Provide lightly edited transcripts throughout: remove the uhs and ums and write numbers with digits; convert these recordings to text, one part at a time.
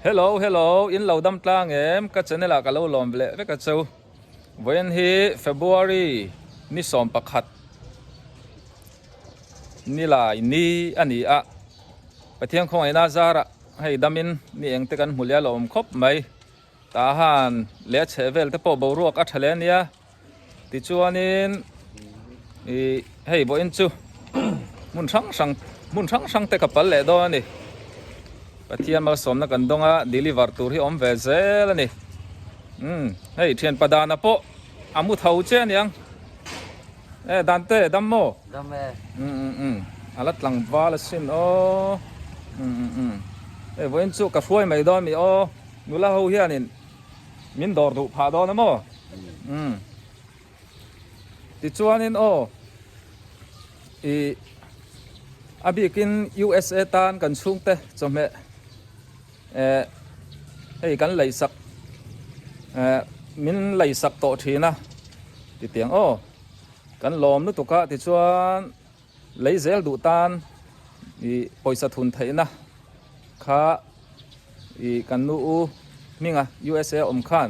Hello hello in lo dam tlang em ka channel ah ka lo lawm leh vek a cheu vawiin hi February ni 11 nilai ni a ni a Pathian khawngaihna zarah hei damin ni eng te kan hmu leh a lawm khawp mai tah han leh a chheh vel te pawh boruak a tha hle a nia. Tichuanin ih hei vawiin chu hmun hrang hrang hmun hrang hrang te ka pal leh dawn a ni. Pathian malsawmna kan dawng a deliver tur hi awm ve zel a ni. Umm hei thianpa dana pawh a mu tho che aniang. E Dante dam maw? Dam e. Umm umm umm a la tlangval asin aw. Umm umm umm hei vawiin chu ka hruai mai dawn a mi aw nula ho hianin. Min dawr duh phah dawn a maw? Umm. Tichuanin aw i a bikin USA tan kan chhungte chawhmeh eh hei kan leisak eh min leisak tawh thin a titiang aw kan lawm lutuk a tichuan Lei zel duh tan i pawisa thun theihna kha i kan nu u hminga USA awm khan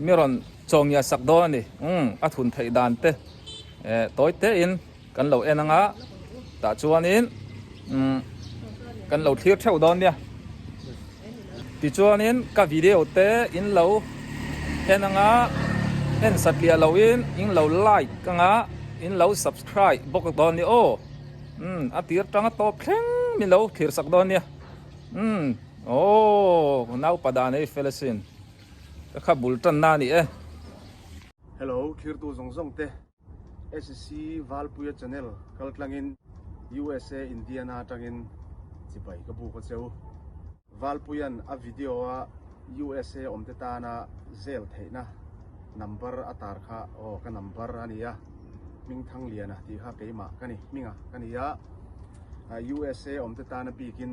mi rawn chawngia sak dawn a ni. Umm a thun theih dan te eh tawi te in kan lo en anga tah chuanin umm kan lo thlir theuh dawn nia. Tichuanin ka video te in lo en anga en satliah loin in lo like anga in lo subscribe bawk dawn nia aw umm a tir tanga tawp thleng min lo thlir sak dawn nia umm aww naupa dan ei fel asin ka kha bul tan na a ni e. Hello thirtu zawng zawng te SC Valpuia channel kaltlangin USA Indiana atangin chibai ka buk a cheu. Valpuia'n a video a USA awmte tana zel theihna number a tar kha aw ka number a nia Hmingthangliana tih kha keimah ka ni hminga ka ni a USA awmte tana bikin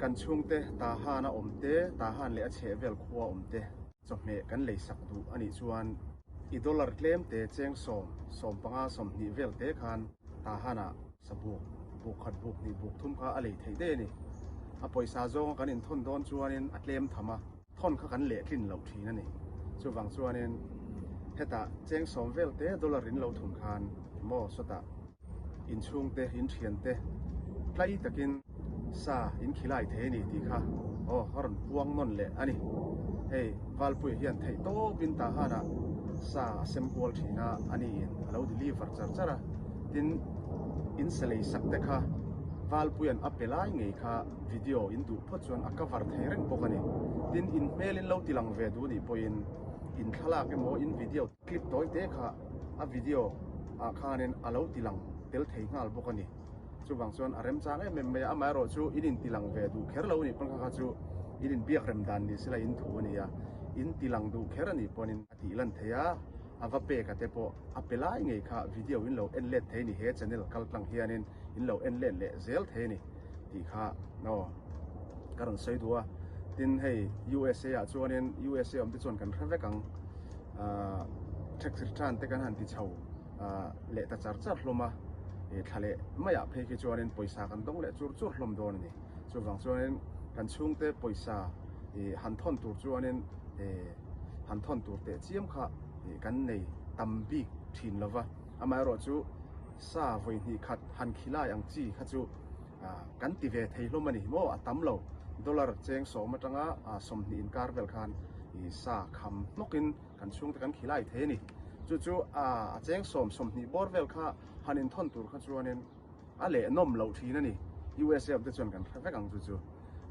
kan chhungte Tahan a awmte Tahan leh a chhehvel khua awmte Chawhmeh kan lei sak duh a nih chuan i dollar tlem te cheng sawm, 15, 20 vel te khan Tahan-ah sabuk, buk khat buk hnih buk thum kha a lei theih daih a ni. A pawisa zawnga kan inthawn dawn chuanin a tlem tham a, thawn kha kan leh tlin loh thin a ni. Chuvang chuanin hetah cheng sawm vel te dollar in lo thun khan maw sawtah inchhungte, inthiante tlai takin sa in khilai thei a ni tih kha aw a rawn puang nawn leh a ni. Hei Valpuia hian theih tawpin Tahanah sa a sem kual thin a, a niin a lo deliver char char a. Tin, in sa lei sak te kha Valpuia'n a pe lai ngei kha video in duh phawt chuan a cover thei reng bawk a ni. Tin, in hmel in lo tilang ve duh nih pawhin in thlalak emaw in video clip tawi te kha a video ah khanin a lo tilang tel thei nghal bawk a ni. Chuvang chuan a remchang em em mai a, amaherawh chu in intilang ve duh kher lo a nih pawn kha kha chu in inbiak rem dan ni sela in thu a ni a, in tilang duh kher a nih pawnin a tih lan thei a, a va pek a te pawh a pe lai ngei kha video in lo en let thei a ni, he channel kal tlang hianin in lo en let leh zel thei a ni tih kha aw ka rawn sawi duh a. Tin hei USA ah chuanin USA awm te chuan kan hre vek ang ah tax return te kan han ti chho. leh ta char char hlawm a, thla leh maiah phei khi chuanin pawisa kan dawng leh chur chur hlawm dawn a ni. Chuvang chuanin kan chhungte pawisa han thawn tur chuanin han thawn tur teh chiam kha kan nei tam bik thin lo va, amaherawh chu sa vawi hnih khat han khilai ang chi kha chu kan ti ve thei hlawm a ni maw, a tam lo. Dollar cheng sawm atanga 20 inkar vel khan sa kham hnawkin Kan chhungte kan khilai thei a ni. Chu chu a cheng sawm 20 bawr vel kha han inthawn tur kha chuanin a leh nawm loh thin a ni. USA awmte chuan kan hre vek ang chu chu.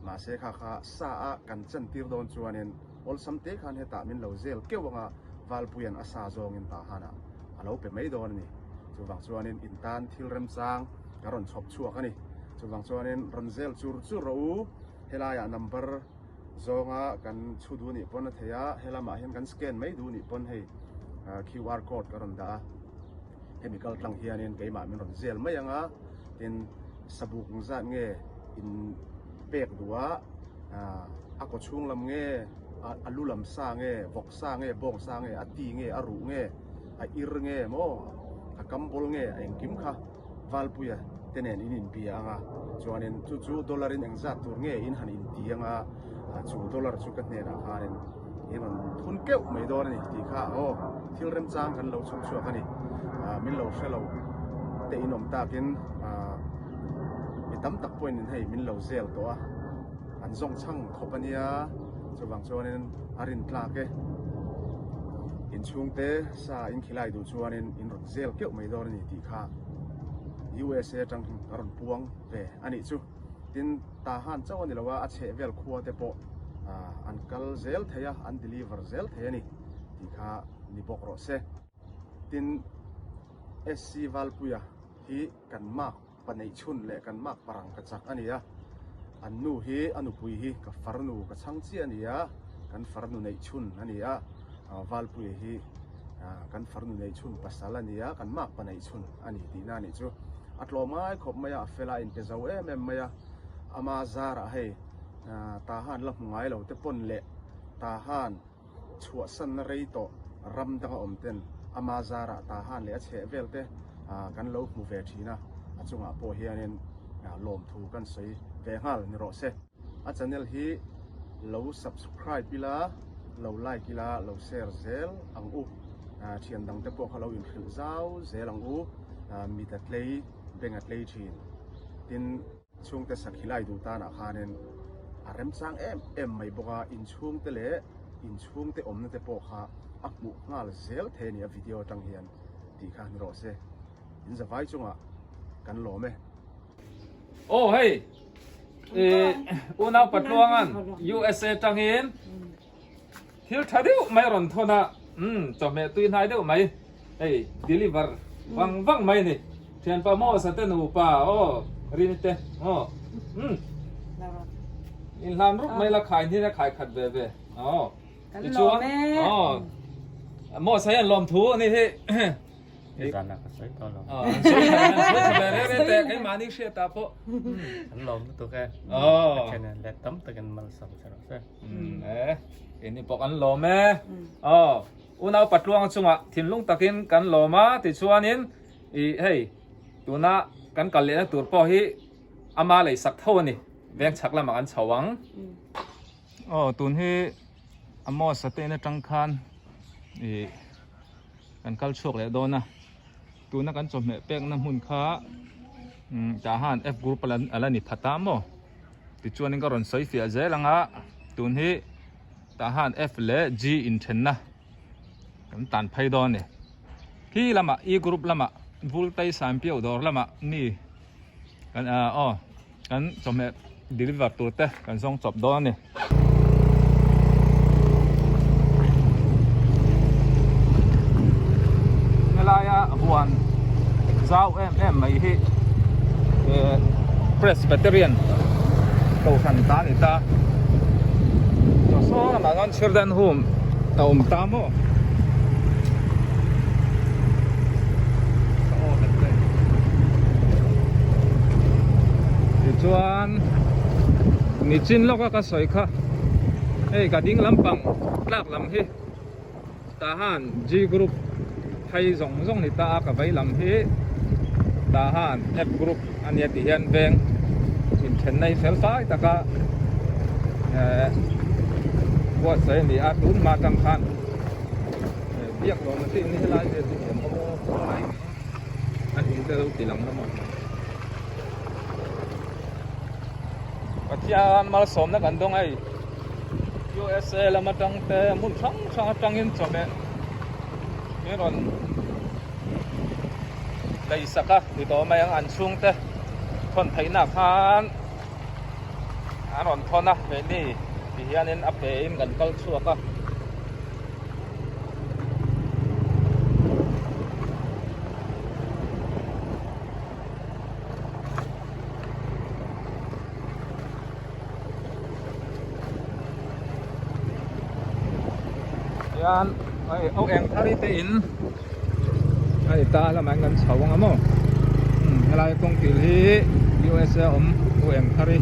Mahse kha kha sa a kan chan tir dawn chuanin awlsam te khan hetah min lo zel keuh anga Valpuia'n a sa zawngin Tahanah a lo pe mai dawn a ni. Chuvang chuanin in tan thil remchang ka rawn chhawp chhuak a ni. Chuvang chuanin rawn zel chur chur rawh u. Helaiah number. Zawnga kan chhu duh nih pawn a thei a, he lamah hian kan scan mai duh nih pawn hei QR code ka rawn dah a, hemi kal tlang hianin keimah min rawn zel mai ang a, tin sabuk ang zat nge in pek duh a, a kaw chhung lam nge, a lu lam sa nge, vawk sa nge, bawng sa nge, a ti nge, a ruh nge, a ir nge maw, a kam bawl nge, a engkim kha. Valpuia te nen in inbia ang a, chuanin chu chu dollar in engzat tur nge in han inti ang a, Chu dollar chu ka hnenah khanin in rawn thun keuh mai dawn a ni tih kha aw thil remchang kan lo chhawp chhuak a ni. Min lo hre lo te in awm takin mi tam tak pawhin in hei min lo zel tawh a, an zawng chhang khawp a nia, chuvang chuanin a rin tlak e. Inchhungte sa in khilai duh chuanin in rawn zel keuh mai dawn a ni tih kha USA atang ka rawn puang ve a nih chu. Tin, Tahan chauh a ni lo a, a chheh vel khua te pawh an kal zel thei a, an deliver zel thei a ni tih kha ni bawk rawh se. Tin, SC Valpuia hi kan mark pa neih chhun leh kan mark parang ka chak a ni a, an nu hi a nupui hi ka farnu ka chhang chiah a ni a, kan farnu neih chhun a ni a, Valpuia hi kan farnu neih chhun pasal a ni a, kan mark pa neih chhun a ni tihna a nih chu. A tlawm ngai khawp mai a, a fel a, a inpe zo em em mai a, ama zarah hei Tahan la hmu ngai lo te pawn leh Tahan chhuahsanna rei tawh ram danga awm ten ama zarah Tahan leh a chheh vel te kan lo hmu ve thin a, a chungah pawh hianin lawmthu kan sawi ve nghal ni rawh se. A channel hi lo subscribe ila, lo like ila, lo share zel ang u. Thian dang te pawh kha lo inhrilh zau zel ang u. Mit a tlei, beng a tlei thin. Tin. Chhungte sakhi lai duh tanah khanin a remchang em em mai bawk a, inchhungte leh inchhungte awmna te pawh kha a hmuh nghal zel thei a ni a video atang hian tih kha ni rawh se. In zavai chungah kan lawm e. Aw hei unau Patluangan USA tangin Thil tha deuh mai rawn thawn a, umm chawhmeh tui hnai deuh mai hei deliver vang vang mai a ni. Thianpa Mawsa te nupa aw Rini te aw umm inhlan rup mai la khai hnin a khai khat ve ve aw tichuan aw Mawsa hian lawmthu a ni hi. Nizan ah ka sawi tawh lo. Aw an sawi tha an sawi tha ve reng reng teh keimahni hriat ah pawh. An lawm lutuk e. Aw. Pathian hian let tam takin malsawm che rawh se. Umm e keini pawh kan lawm e. Aw unau patluang chungah thinlung takin kan lawm a tichuanin ih hei tuna kan kal lehna tur pawh hi ama lei sak tho a ni veng chhak lamah kan chho ang. Aw tun hi Amos a te in atang khan ih kan kal chhuak leh dawn a tuna kan chawhmeh pekna hmun kha umm tah han F group a la ni phat a maw. Tichuanin ka rawn sawi fiah zel ang a, tun hi tah han F leh G inthenna kan tan phei dawn a ni. Khi lamah E group lamah Vultai Sanpiau dawr lamah mi kan ah aw kan chawhmeh deliver tur te kan zawng chawp dawn a ni. Helaia huan zau em em mai hi Presbyterian kohhran ta a ni ta. Chaw saw lamah chuan Children Home a awm ta maw? Tichuan nichin lawka ka sawi kha hei ka ding lampang tlak lam hi tah han G group phei zawng zawng ni ta a ka vei lam hi tah han F group a nia tih hian veng inthenna hi fel fai taka eh buatsaih a ni a tun hma atang khan biak lawm a tih ni helai vel hi awm an in te lo ti lang hlawm a. Pathian malsawmna kan dawng hei USA lam atang te hmun hrang hrang atangin chawhmeh min rawn lei sak a ti tawh mai ang an chhungte thawn theihna khan an rawn thawn a keini ti hianin a pe in kan kal chhuak a. Hian hei au eng thar hi te in hei ta lamah hian kan chho ang a maw umm helai kawngkil hi USA awm au eng thar hi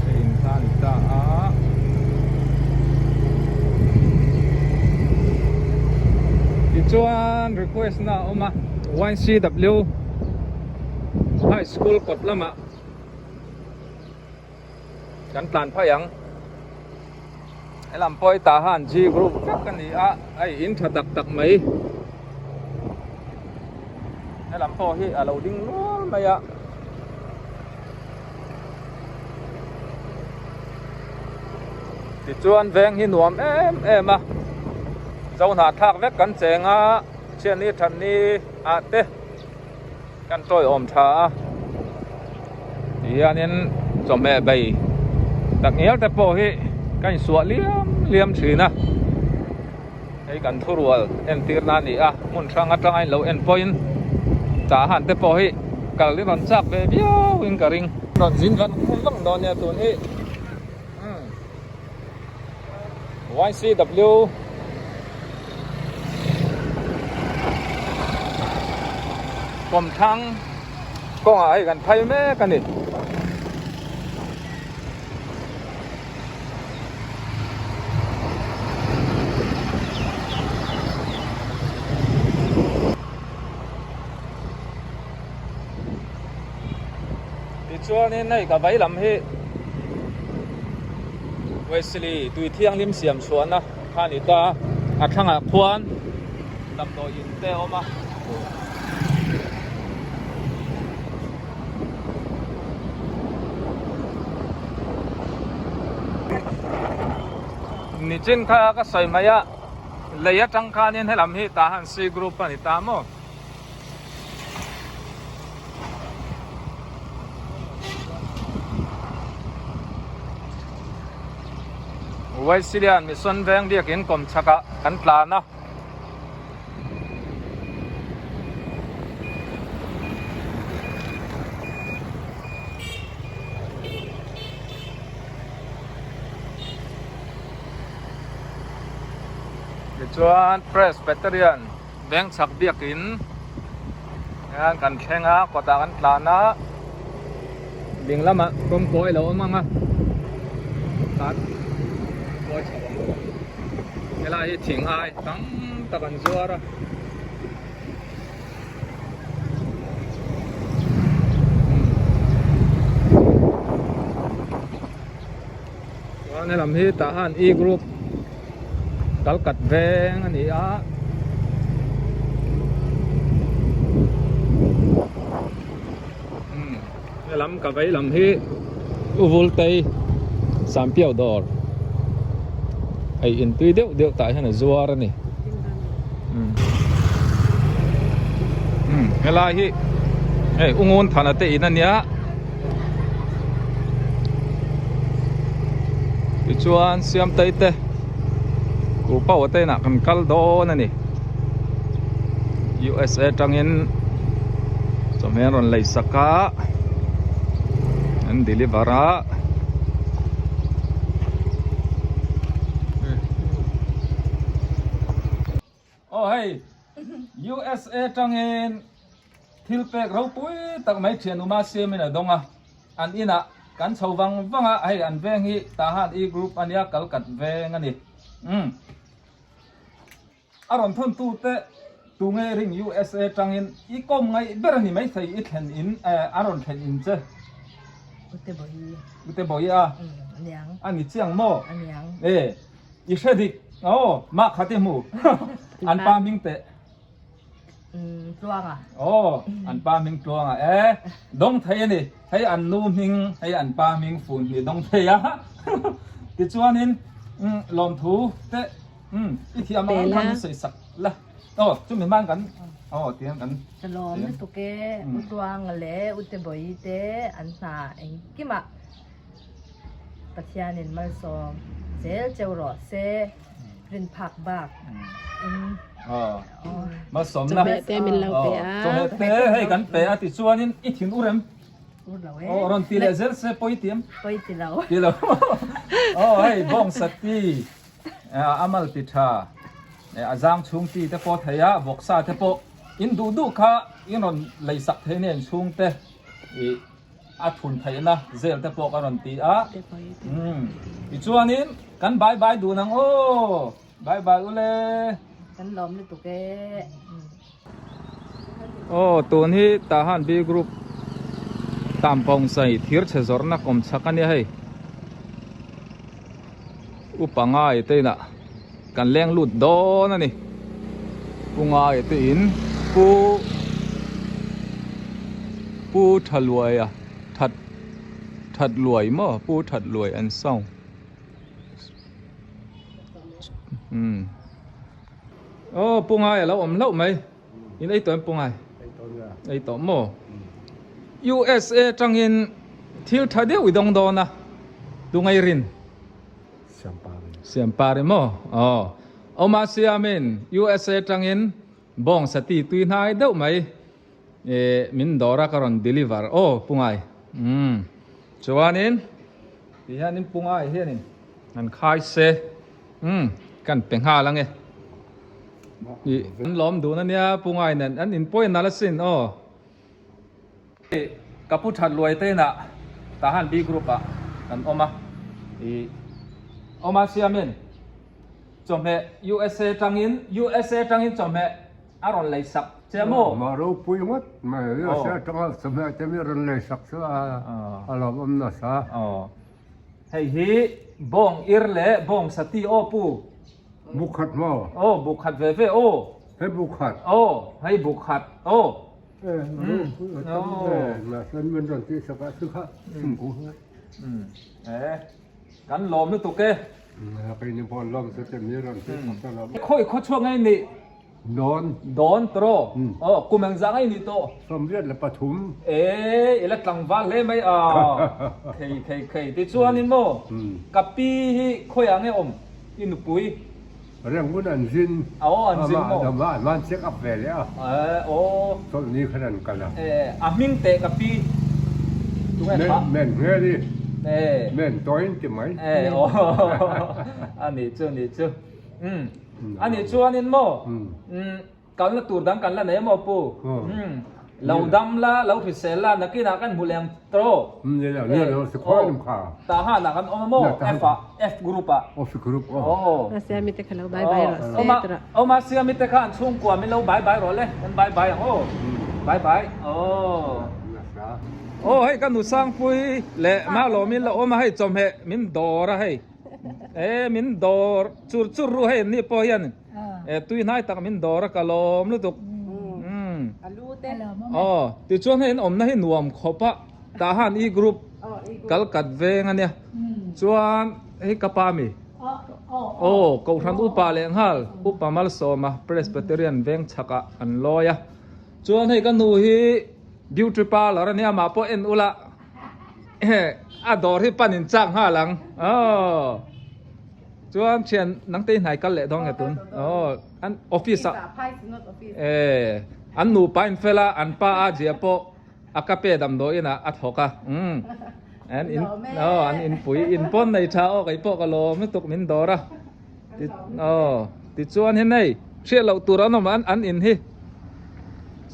te in kha a ni ta a. Tichuan request na a awm a YCW High School kawt lamah kan tlan phai ang. Helam pawh hi tah han G group vek a ni a, hei in tha tak tak mai. Helam pawh hi a lo ding nual mai a. Tichuan veng hi nuam em em a, zohnahthlak vek kan cheng a, chhiatni thatni ah te kan tawiawm tha a, tihianin chawhmeh bei tak ngial te pawh hi ka insuah liam liam thin a, hei kan thurual entir na a ni a, hmun hrang atanga in lo en pawhin tah han te pawh hi kal i rawn chak ve viau in ka ring. Rawn zin vang vang dawn nia tun hi YCW Kawmthlang kawngah hei kan phai mek a ni. Tichuanin hei ka vei lam hi Wesley tui thianghlim siam chhuahna kha a ni ta a, a thlangah khuan damdawi in te a awm a. Nichin kha ka sawi mai a, lei atang khanin helam hi tah han C group a ni ta maw? Wesley-a'n Mission Veng biakin kawmchhakah kan tlan a. Tichuan Presbyterian Vengchhak biakin hian kan thleng a kawtah kan tlan a ding lamah kawngkawi a lo awm ang a tlan kawi chho ang helai hi thing ai tam tak an zuar a. Chuan helam hi tah han E group kal kat veng a ni a. Helam ka vei lam hi U Vultei Sampiau dawr hei in tui deuh deuh tah hian a zuar a ni. Helai hi hei U Ngun Thana te in a nia. Tichuan Siamtei te Ku Pau te inah kan kal dawn a ni. USA tangin chawhmeh an rawn lei sak a an deliver a. Aw hei USA tangin thil pek ropui tak mai thian uma siamin a dawng a, an inah kan chho vang vang a, hei an veng hi Tahan E group ania kal kat veng a ni. Umm. A rawn thawn tu te tu nge ring USA tangin i kawm ngaih ber a ni maithei i thlen in eh a rawn thlen in che. Ute Bawihi. Ute Bawihi a. Umm a niang. A ni chiang maw? A niang. Eh i hre dik aw mah khat i hmu an pa hming teh. Umm Tluanga. Aw an pa hming Tluanga eh dawng thei a ni hei an nu hming hei an pa hming fun hi dawng thei a tichuanin umm lawmthu te Umm, i thiam ang ang khan i sawi sak la. Aw, chumi hman kan, aw tiang kan. Ka lawm lutuk e, U Tluanga leh U Tebawi te an hna engkimah Pathianin malsawm zel cheu rawh se, rin phak bak in. Aw, malsawmna. Chawhmeh te min lo pe a. Chawhmeh te hei kan pe a tichuanin i thin u rem. Ur lo e. Aw, rawn ti leh zel se pawi tiam. Pawi ti lo. Ti lo. Aw, hei bawngsa ti. A mal ti tha a zang chhung chi te pawh thei a vawksa te pawh in duh duh kha in rawn lei sak thei nen chhung te ih a thun theihna zel te pawh ka rawn ti a umm tichuanin kan bye bye dun ang aw bye bye ule. Kan lawm lutuk e. Aw tun hi Tahan B group Tampawng sai thir chhe zawrhna kawm chhak a nia hei. Upa ngai te inah kan leng lut dawn a ni. Pu ngai te in Pu Pu Thaluaia That Thatluai maw Pu Thatluai an sound umm aw Pu ngai a lo awm hlauh mai. In ei tawh em Pu Ngai? Ei tawh nia. Ei tawh maw? USA tangin thil tha deuh i dawng dawn a, tungai rin? Siampari. Siampari maw? Aw. Awma siamin USA tangin bawng sati tui hnai deuh mai e min dawr a ka rawn deliver aw Pu Ngai. Umm. Chuanin ti hianin Pu Ngai hianin han khai se. Umm kan pe nghal ange. Ih an lawm dun ania Pu Ngai nen an inpawi nal asin aw. Ka pu that luai te inah Tahan B group ah kan awm a. Ih awm a siamin chawhmeh USA tangin USA tangin chawhmeh a rawn lei sak che maw? Mah ropui ngawt mai USA tanga chawhmeh te mi rawn lei sak chu a lawmawm nasa. Aw. Hei hi bawng ir leh bawng sati aw pu. Bu khat maw? Aw bu khat ve ve aw. Hei bu khat. Aw hei bu khat aw. Kan lawm lutuk e. Khawi khaw chhuak ngei nih. Dawn. Dawn tawh. Aw kum engzah ngei nih tawh. 23. E ila tlangval hle mai a. Khei khei khei tichuanin maw ka pi hi khawiah nge awm i nupui. Rangoon an zin. Aw an zin maw. Ama an van check up ve leh a. Aw. Chawlhni khan an kal a. A hming teh ka pi. Tunge tha. Men hmel i. Men tawi ti mai. Aw a nih chu nih chu. Umm a nih chuanin maw umm kalna tur dang kan la nei maw pu umm lo dam la lo hrisel la nakinah kan hmu leng tawh tahan ah kan awm a maw F ah F group ah aw awma siami te kha an chhungkua min lo bye bye rawh le kan bye bye ang aw bye bye aw aw hei ka nusangpui leh Malawmin la awm a hei chawhmeh min dawr a hei. E min dawr chur chur ru hei ni pawh hian e tui hnai tak min dawr a ka lawm lutuk umm aw tichuan hei an awmna hi nuam khawp a tah han e group kal kat veng ania chuan hei ka pa mi aw kohhran upa leh nghal upa malsawma presbyterian veng chhakah an lawi a chuan hei ka nu hi beauty parlour ania amah pawh en ula. A dawr hi pan in chak nghal ang aw chuan thian nang te hi hnai kal leh dawn nge tun aw an office ah e an nupa in fel a an pa a zia pawh a ka pe damdawi inah a thawk a umm an in aw an inpui in pawn nei tha aw kei pawh ka lawm lutuk min dawr a ti aw tichuan hi nei hriat loh tur an awm an an in hi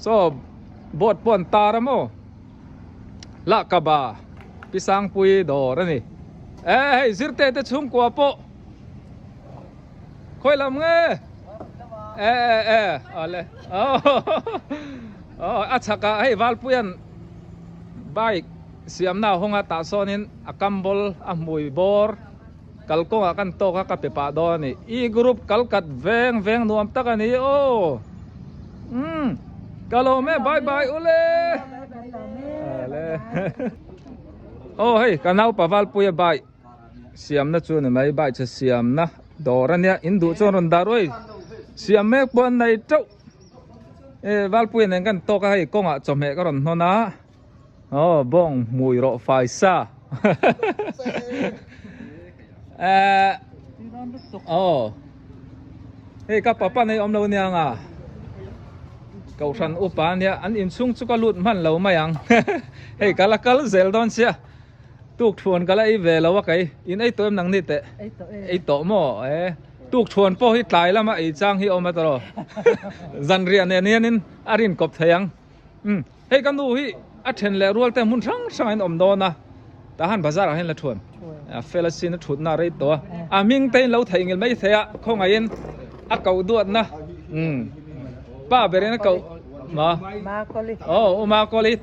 saw board pawh an tar a maw. Lahkaba Pi Sangpui dawr a ni. E hei zirte te chhungkua pawh khawi lam nge? E e e awle aw a chhakah hei Valpuia'n bike siamna a hawnga tah sawnin a kambol a hmui bawr kalkawngah kan tawk a ka pe pah dawn a ni. E group kal kat veng veng nuam tak a ni aw. Umm ka lawm e bye bye ule. Ale. Aw hei ka naupa Valpuia bike siamna chu ni mai bike chhe siamna dawr a nia in duh chuan rawn dah ruai siam mek pawh an nei teuh. E Valpuia nen kan tawk a hei kawngah chawhmeh ka rawn hnawn a. Aw bawng hmui rawh fai sa. Eh aw hei ka papa nei awm lo nia nga kohhran upa ania an inchhung chu ka lut hman lo mai ang hei ka la kal zel dawn sia tuk thuan ka la ei ve lo a kei in ei tawh em nang ni teh ei tawh maw e tuk thuan pawh hi tlai lama ei chang hi awm a tawh zanriah nen hianin a rin kawp thei ang. Umm hei ka nu hi a then leh rual te hmun hrang hrang ah in awm dawn a tah han bazar ah hian la thuan a fel asin a thut na a rei tawh a a hming te in lo theih ngil mai thei a khawngaih in a koh duat na umm pa ber in a koh ma aw u ma kawli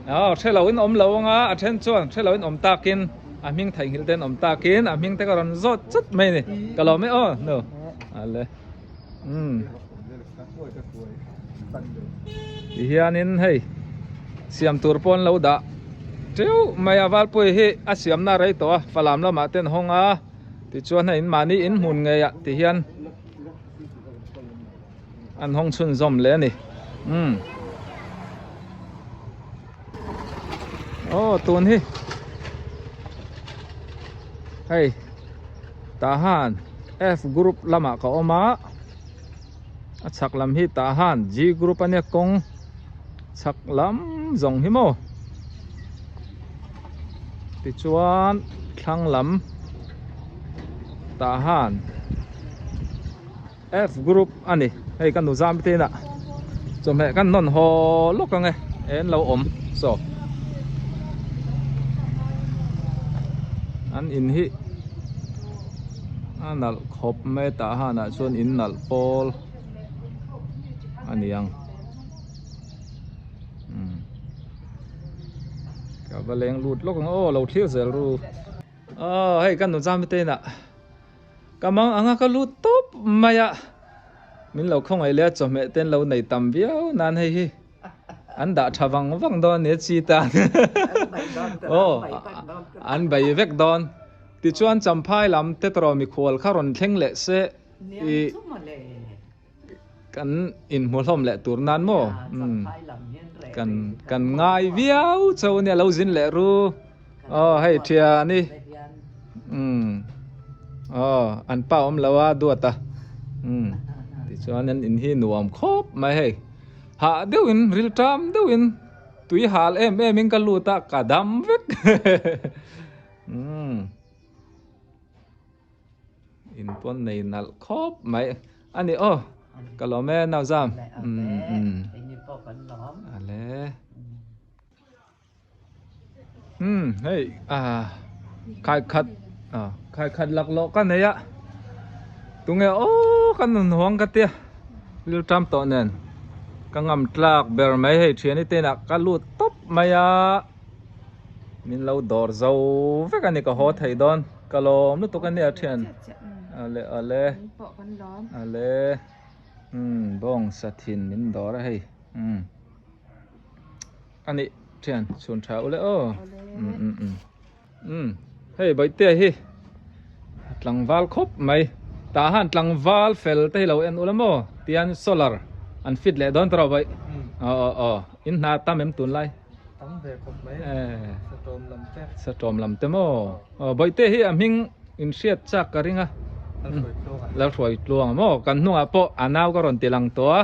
aw hrelo in awm lo anga a then chuan hrelo in awm tak in. A hming theihnghilh ten awm takin a hming te ka rawn zawt chut mai a ni. Ka lawm e aw nu. Ale. Umm. Ti hianin hei siam tur pawh an lo dah teuh mai a Valpui hi a siamna a rei tawh a Falam lamah te an hawng a tichuan hei mahni in hmun ngei ah ti hian an hawng chhunzawm leh a ni umm aw tun hi hei tah han F group lamah ka awm a a chhak lam hi tah han G group ania kawng chhak lam zawng hi maw tichuan thlang lam tah han F group a ni hei ka nu zam te inah chawhmeh kan hnawn haw lawk ang e en lo awm saw an in hi a nalh khawp mai tah hanah chuan in nalh pawl a ni ang umm ka va leng lut lawk ang aw lo thlir zel ru aw hei ka nu zam te inah. Ka mang anga ka lut tawp mai a, min lo khawngaih leh a chawhmeh te an lo nei tam viau nan hei hi an dah tha vang vang dawn a nia chi tan aw an bei vek dawn tichuan champhai lam te tawrh mikhual kha rawn thleng leh se i kan inhmu hlawm leh tur nan maw kan kan ngai viau chauh a nia lo zin leh ru aw hei thiani umm aw an pa awm lo a duat a umm tichuan an in hi nuam khawp mai hei hah deuhin ril ṭam deuhin tui hal em em in ka lut a ka dam vek umm. In pawn nei nalh khawp mai a ni aw ka lawm e nau zam ale um hei a khai khat a khai khat lak lawh ka nei a tunge aw ka nun huang ka tia lil tam tawh nen ka ngam tlak ber mai hei thiani te inah ka lut tawp mai a. Min lo dawr zo vek a ni ka haw thei dawn ka lawm lutuk a nia thian ale ale ale umm bawng sa thin min dawr a hei umm a nih thian chhun tha ule aw umm umm umm umm hei bawihtea hi tlangval khawp mai tah han tlangval fel te hi lo en ula maw tian solar an fit leh dawn tawh bawih aw aw aw in hna tam em tunlai. Tam ve khawp mai Satawm lam te. Satawm lam te maw? Aw Bawihte hi a hming in hriat chak ka ring a. Lalhruai tluang a. Lalhruai tluang a maw? Kan hnungah pawh a nau ka rawn ti lang tawh a,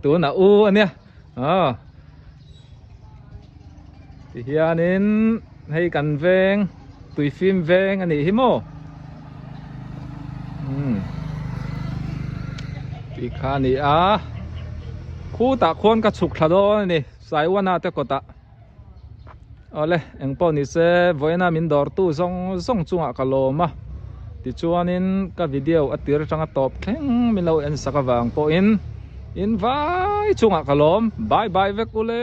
tunah u a nia. Aw. Tihianin hei kan veng tuifim veng a nih hi maw? Umm. Tih kha a ni a. Khutah khuan ka chhuk thla dawn a ni. Saiwana te kawtah awle eng pawh ni se vawiina min dawrtu zawng zawng chungah ka lawm a tichuanin ka video a tir atanga tawp thleng min lo en sak avang pawhin in vai chungah ka lawm bye bye vek ule.